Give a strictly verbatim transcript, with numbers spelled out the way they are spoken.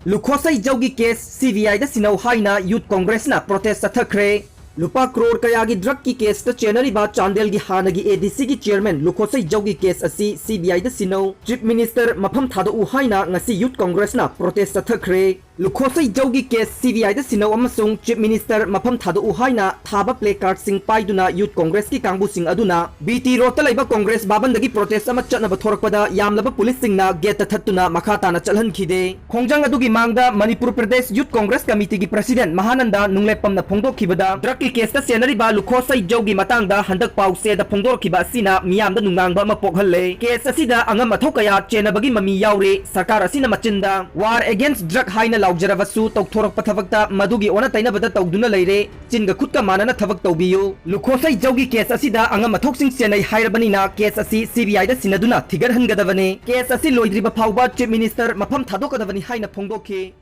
ꯂꯨꯈꯣꯁꯩ ꯖꯧꯒꯤ case CBIꯗ ꯁꯤꯟꯅꯧ ꯍꯥꯏꯅ Youth Congressꯅ protest ꯆꯠꯊꯈ꯭ꯔꯦ꯫ ꯂꯨꯄꯥ ꯀ꯭ꯔꯣꯔ ꯀꯌꯥꯒꯤ drugꯀꯤ caseꯇ ꯆꯦꯟꯅꯔꯤꯕ ꯆꯥꯟꯗꯦꯜꯒꯤ ꯍꯥꯟꯅꯒꯤ ADCꯒꯤ chairman ꯂꯨꯈꯣꯁꯩ ꯖꯧꯒꯤ case ꯑꯁꯤ CBIꯗ ꯁꯤꯟꯅꯧ, Chief Minister ꯃꯐꯝ ꯊꯥꯗꯣꯛꯎ ꯍꯥꯏꯅ ꯉꯁꯤ Youth Congressꯅ protest ꯆꯠꯊꯈ꯭ꯔꯦ꯫ ꯂꯨꯈꯣꯁꯩ ꯖꯧꯒꯤ case CBIꯗ ꯁꯤꯟꯅꯧ ꯑꯃꯁꯨꯡ Chief Minister ꯃꯐꯝ ꯊꯥꯗꯣꯛꯎ ꯍꯥꯏꯅ ꯊꯥꯕ placardꯁꯤꯡ ꯄꯥꯏꯗꯨꯅ Youth Congressꯀꯤ ꯀꯥꯡꯕꯨꯁꯤꯡ ꯑꯗꯨꯅ BT Roadꯇ ꯂꯩꯕ Congress ꯚꯕꯟꯗꯒꯤ protest ꯑꯃ ꯆꯠꯅꯕ ꯊꯣꯔꯛꯄꯗ ꯌꯥꯝꯂꯕ policeꯁꯤꯡꯅ gateꯇ ꯊꯠꯇꯨꯅ ꯃꯈꯥ ꯇꯥꯅ ꯆꯠꯍꯟꯈꯤꯗꯦ꯫ ꯈꯣꯡꯖꯪ ꯑꯗꯨꯒꯤ ꯃꯥꯡꯗ Manipur Pradesh Youth Congress Committeeꯒꯤ president ꯃꯍꯥꯅꯟꯗ ꯅꯨꯡꯂꯦꯞꯄꯝꯅ ꯐꯣꯡꯗꯣꯛꯈꯤꯕꯗ, drugꯀꯤ caseꯇ ꯆꯦꯟꯅꯔꯤꯕ ꯂꯨꯈꯣꯁꯩ ꯖꯧꯒꯤ ꯃꯇꯥꯡꯗ ꯍꯟꯗꯛ ꯄꯥꯎ ꯆꯦꯗ ꯐꯣꯡꯗꯣꯔꯛꯈꯤꯕ ꯑꯁꯤꯅ ꯃꯤꯌꯥꯝꯗ ꯅꯨꯡꯅꯥꯡꯕ ꯑꯃ ꯄꯣꯛꯍꯜꯂꯦ꯫ Case ꯑꯁꯤꯗ ꯑꯉꯝ ꯑꯊꯧ ꯀꯌꯥ ꯆꯦꯟꯅꯕꯒꯤ ꯃꯃꯤ ꯌꯥꯎꯔꯤ꯫ ꯁꯔꯀꯥꯔ ꯑꯁꯤꯅ ꯃꯆꯤꯟꯗ war against drug ꯍꯥꯏꯅ ꯂꯥꯎꯖꯔꯕꯁꯨ, ꯇꯧꯊꯣꯔꯛꯄ ꯊꯕꯛꯇ ꯃꯗꯨꯒꯤ ꯑꯣꯟꯅ ꯇꯩꯅꯕꯗ ꯇꯧꯗꯨꯅ ꯂꯩꯔꯦ꯫ ꯆꯤꯟꯒ ꯈꯨꯠꯀ ꯃꯥꯟꯅꯅ ꯊꯕꯛ ꯇꯧꯕꯤꯌꯨ꯫ ꯂꯨꯈꯣꯁꯩ ꯖꯧꯒꯤ case ꯑꯁꯤꯗ ꯑꯉꯝ ꯑꯊꯧꯁꯤꯡ ꯆꯦꯟꯅꯩ ꯍꯥꯏꯔꯕꯅꯤꯅ, case ꯑꯁꯤ CBIꯗ ꯁꯤꯟꯅꯗꯨꯅ ꯊꯤꯒꯠꯍꯟꯒꯗꯕꯅꯤ꯫ Case ꯑꯁꯤ ꯂꯣꯏꯗ꯭ꯔꯤꯕ ꯐꯥꯎꯕ Chief Minister ꯃꯐꯝ ꯊꯥꯗꯣꯛꯀꯗꯕꯅꯤ ꯍꯥꯏꯅ ꯐꯣꯡꯗꯣꯛꯈꯤ꯫